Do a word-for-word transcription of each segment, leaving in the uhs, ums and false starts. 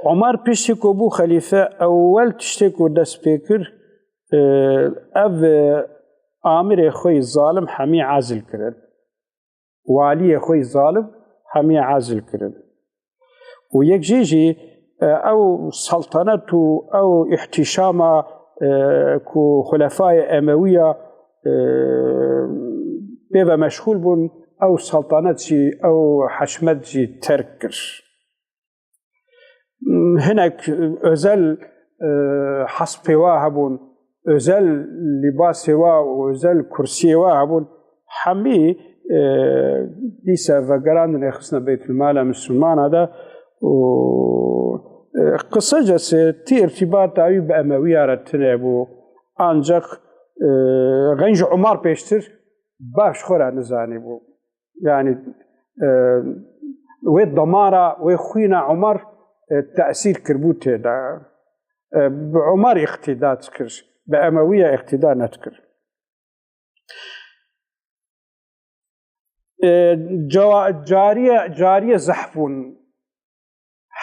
Omar piştî ku bû xelîfe, ewel tiştê ku dest pê kir, e, ev, e, amirê xwe yî zalim hemî ezil kirin. Waliyê xwe yî zalim hemî ezil kirin. Û yek jê jî, e, ew seltenet û ew îhtîşama, e, ku xulefayê Emewiya, e, pê ve meşxûl bûn, ew seltenet jî, ew heşmet jî terk kir. Hinek özel, e, hespê wa hebûn, özel lîbasê wa û özel kursiyê wa hebûn. Hemî, e, dîsa vegerandin, ê xistine Beytulmala Mislimana de û, e, qisecese tî irtîbata wî bi Emewiya re tune bû. Ancak, e, xenc Umar pêştir baş xwe re nizanî bû. Yani, e, wê damara, wê xwîna Umar, e, tesîr kirbû tê de. E, bi Umar îqtîda dikir, bi Emewiya îqtîda nedikir. E, cawa-, cariye, cariye zehf bûn.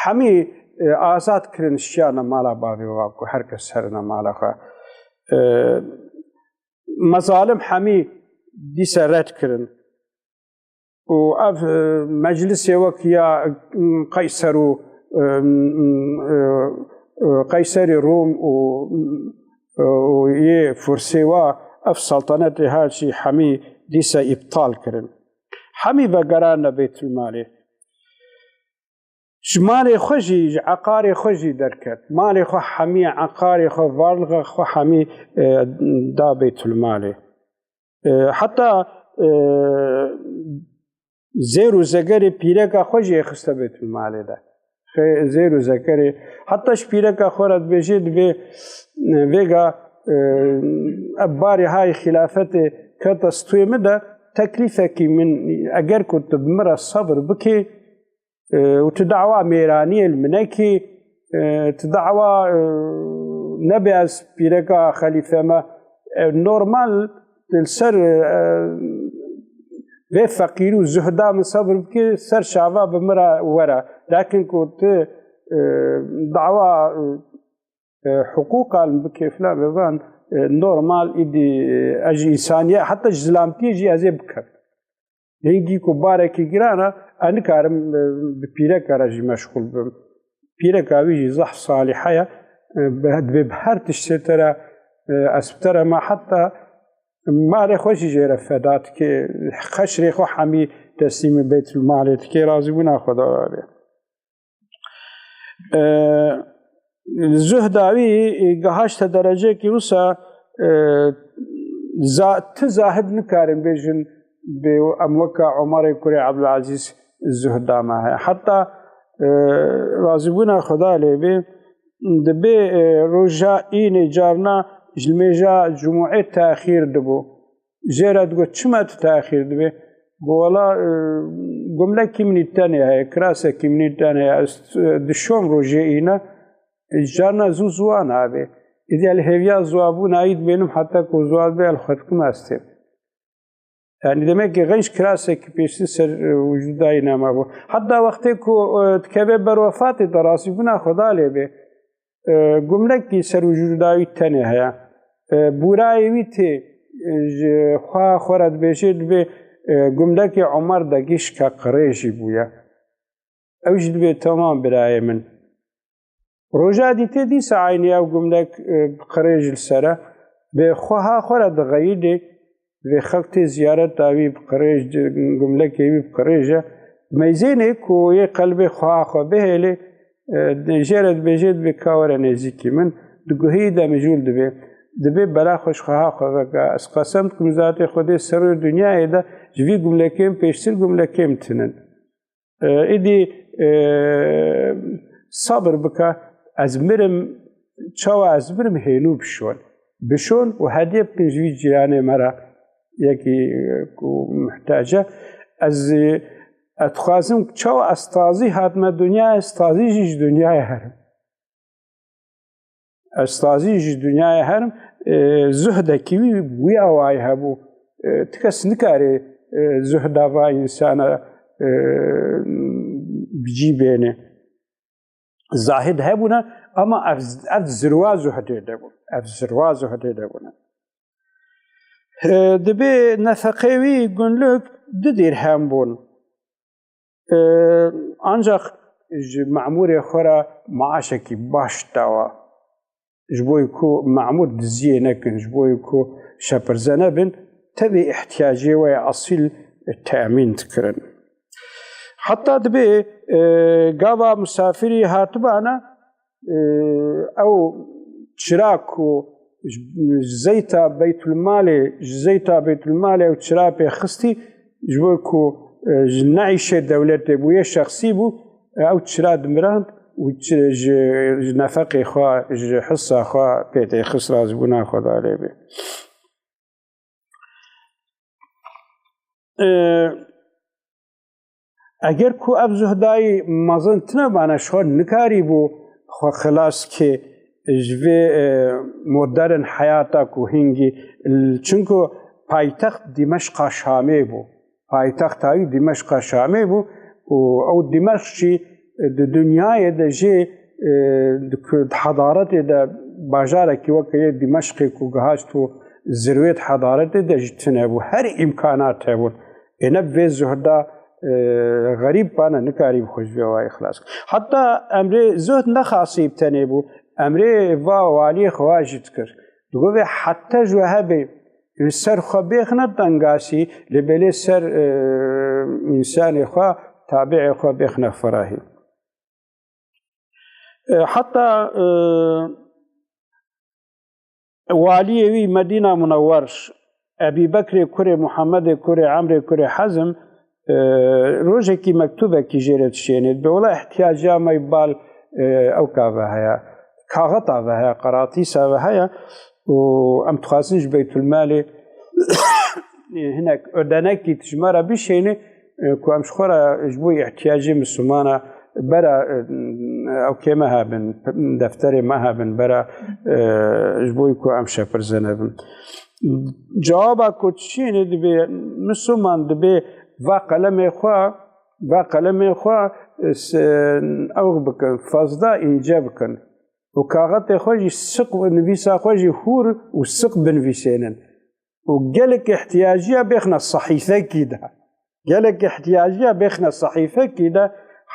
Hemî, e, azad kirin, şiyane mala bavê wa ku her kes herine mala xwe. E, mezalim hemî dîse red kirin. Û ev, e, meclisê wek ya, m, Qeyser û, e, m, e, e, Qeyserî Rûm û, e, û yê Fursê wa ev saltanetê her jî hemî dîse îptal kirin. Hemî vegerane Beytulmalê. Ji malê xwe jî, ji eqarê xwe jî derket. Malê xwe hemî, eqarê xwe, varlixa xwe hemî, e, da Beytulmalê. E, heta, e, zêr û zegerê pîreka xwe jî xiste Beytulmalê de. Xê-, zêr û zegerê, heta ji pîreka xwe re dibêjê, dibê, e, vêga, e, ev barê hay xilafetê kete stûyê min de, teklîfekî min, eger ku tu bi min re sebir bikê, e, û tu dawa mêraniyê li min nekî, e, tu dawa, e, nebe ez pîreka xelîfe me, e, normal li ser, e, vê feqîrî û zuhda min sebir bikî, ser çava bi min re were. Lakin ku tu, e, dawa, e, e, hiqûqa li bikê filan ve van, e, normal îdî, e, ez ji însaniye, heta ji zilamtiyê jî ez ê bikim. Hingî ku barekî giran e, ez nikarim, e, bi pîreka re jî meşxûl bim. Pîreka wî jî zehf salîhe ye, e, bi, dibê bi her tiştê te re, e, ez bi te re ma heta malê xwe jî jê re feda dike, qeşrê xwe hemî teslîmî Beytulmalê dike, razîbûna Xweda re be. E, zuhda wî, e, gehaşte derecekî wisa, e, za-, ti zahid nikarin bêjin, bê em weka Omerê kurê Ebdulezîz zuhda me heye. Heta, e, razîbûna Xweda lê bê, dibê, e, roja înê carna ji limêja cumûê texîr dibû. Jê re digot, "Çima tu texîr dibê?" Got, "Wela, e, gumlekî min î tenê heye, kirasekî min î tenê heye, ez, e, dişom rojê îne, e, carna zû ziwa nabê. Îdî ez li hêviya ziwabûna yî dibênim, heta ku ziwa dibe, ez li xwe dikim ez têm." Yani demek ki genç kirasekî pêştir ser, e, wicûda yî nema bû. Heta wextê ku, e, dikeve ber wefatê de, razîbûna Xweda lê bê, e, gumlekî ser wicûda wî tenê heye. E, bûrayê wî tê, e, ji xweha xwe re dibêje, dibê, e, gumlekê Omer de gişka qirêjî bûye. Ew jî dibê, "Temam birayê min." Roja dîtê dîsa eynî ew gumlek, e, bi qirêj li ser e. Bi xweha xwe re dixeyidê, vê xelk tê ziyareta wî bi qirêj, gumlekê wî bi qirêj e. Meyzênê ku yê qelbê xweha xwe bihêlê, e, jê re dibêje, dibê, "Ka were nêzîkî min." Di guhî de mijûl dibê. Dibê, "Bela xwe ji xweha xwe veke. Ez qesem dikim zatê Xwedê serê dinyayê de ji vî gumlekên pêştir gumlekên tinin." E, îdî, e, sabir bike, ez mirim, çawa ez mirim hênû bişon. Bişon û hediye bikin ji vî cîranê me re, yekî, e, ku muhtac e. Ez, e, ez dixwazim çawa ez tazî hatime dinyayê, ez tazî jî ji dinyayê herim. Ez tazî ji dinyayê herim, e, zuhdekî wî, wî awayî hebû. E, ti kes nikarê, e, zuhda va însana, e, bi cî bêne. zahid hebûne, ama ev, ev zirwa zuhdê de bûn. Ev zirwa zuhdê de bûne. E, dibê nefeqê wî gunlik du dîrhem bûn. E, ancaq ji memûrê xwe re maaşekî baş dawa. Ji bo ku memûr diziyê nekin, ji bo ku şepirze nebin, tevî ihtiyacê we yê esîl temîn dikirin. Heta dibê, e, gava misafirî hatibana, e, ew çira ku ji, ji zeyta Beytulmalê, ji zeyta Beytulmalê ew çira pê xistî, ji bo ku, e, ji neîşê dewletê bûye, şexsî bû, e, ew çira dimirand û çi-, ji, ji nefeqê xwe, ji hisa xwe pê tê xist, razîbûna Xweda lê bê. E, Eger ku ev zuhdayî mezin tine bana, ji xwe nikarîbû xwe xilas ke ji vê, e, modern heyata ku hingî, çunku paytext Dîmeşqa Şamê bû. Paytexta wî Dîmeşqa Şamê bû û ew Dîmeşq jî di dinyayê de jê, e, di ku-, di hedaretê de bajarekî weke yê Dîmeşqê ku gihişt û zirwê di hedaretê de jî tune bû. Her îmkanat hebûn. Ê ne bi vê zuhda, e, xerîb bana, nikarî bi xwe ji vê awayî xilas kir. Heta emrê zuhd ne xasî bi tenê bû, emrê va waliyê xwe jî dikir. Digot vê heta ji we hebê, li ser xwe bêxine tengasî, lê belê ser, e, însanê xwe, tabiê xwe bêxine ferahî. E, heta, e, waliyê wî Medîna Munewwer, Ebî Bekrê kurê Muhemmedê kurê Emrê kurê Hezm, e, rojekî mektûbekî jê re dişênê. Dibê wela ihtiyaciya me bal, e, ewka ve heye, kaxeta ve heye, qeratîsa ve heye û em dixwazin ji Beytulmalê hinek ödenekî ji me re bişêne, e, ku em ji xwe re ji bo ihtiyacê Mislimana bera, e, ew kê me hebin, defterê me hebin, bera, e, ji bo ku em şepirze nebin. Cewaba ku dişêne dibê, Misliman dibê va qelemê xwe, va qelemê xwe, e, se-, ew bikin, fazla înce bikin. Û kaxetê xwe jî siq, nivîsa xwe jî hûr û siq binivîsênin. Û gelek ihtiyaciya bêxne sehîfekî de. Gelek ihtiyaciya bêxne sehîfekî de,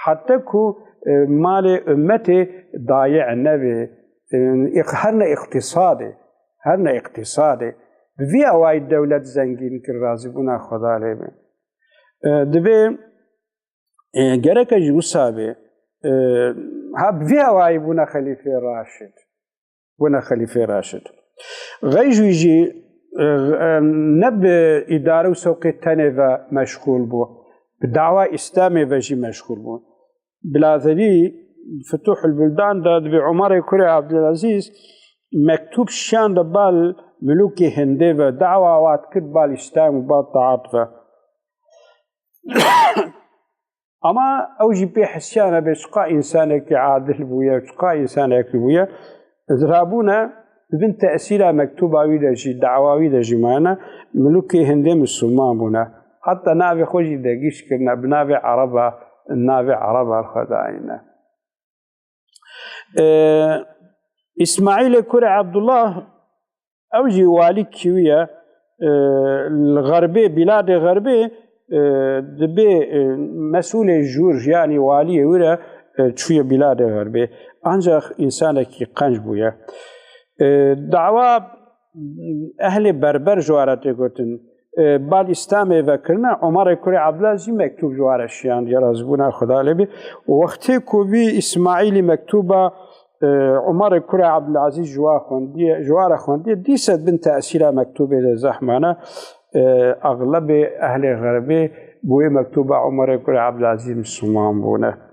heta ku, e, malê ummetê daye nebê. E, îq-, her ne îqtîsadê, her ne îqtîsadê. Bi vî awayî dewlet zengîn kir, razîbûna Xweda lê be. E, dibê, e, gereke jî wisa bê. E, ha, bi vî awayî bûne Xelîfê Raşid. Bûne Xelîfê Raşid. Xeyj wî jî, e, e, ne bi îdare û sewqê tenê ve meşxûl bû. Bi dawa Îslamê ve jî meşxûl bû. Bilazerî Futuhul Buldan de dibê Umarê kurê Abdulazîz mektûb şiyande bal milûkê Hindê ve, dawa wan dikir bal Îslam û bal taat ve. Ama ew jî pê hesiyane bê çiqa însanekî adil bûye, çiqa însanekî bûye. Rabûne di bin tesîra mektûba wî de jî, dawa wî de jî mayene, milûkê Hindê misilman bûne. Heta navê xwe jî degîş kirine, bi navê Ereba, navê Ereba li xwe dayîne. E, Îsmaîlê kurê Ebdullah, ew jî walî kîwî ye, e, li Xerbê, Bîladê Xerbê, e, dibê, e, mesûlê jûr, yanî waliyê wî re, e, çûye Bîladê Xerbê. Ancax însanekî qenc bûye. E, dawa ehlê berber ji wan re tê gotin. E, bal Îslamê vekirine, Omerê kurê Ebdulazîz jî mektûb ji wan re şiyandiye, razîbûna Xweda lê bê. Û wextê ku vî Îsmaîlî mektûba, e, Omerê kurê Ebdulazîz ji wan xwendiye, ji wan re xwendiye, dîse bin tesîra mektûbê de zehf mane, e, exlebê ehlê Xerbê bi wê mektûba Omerê kurê Ebdulazîz misilman bûne.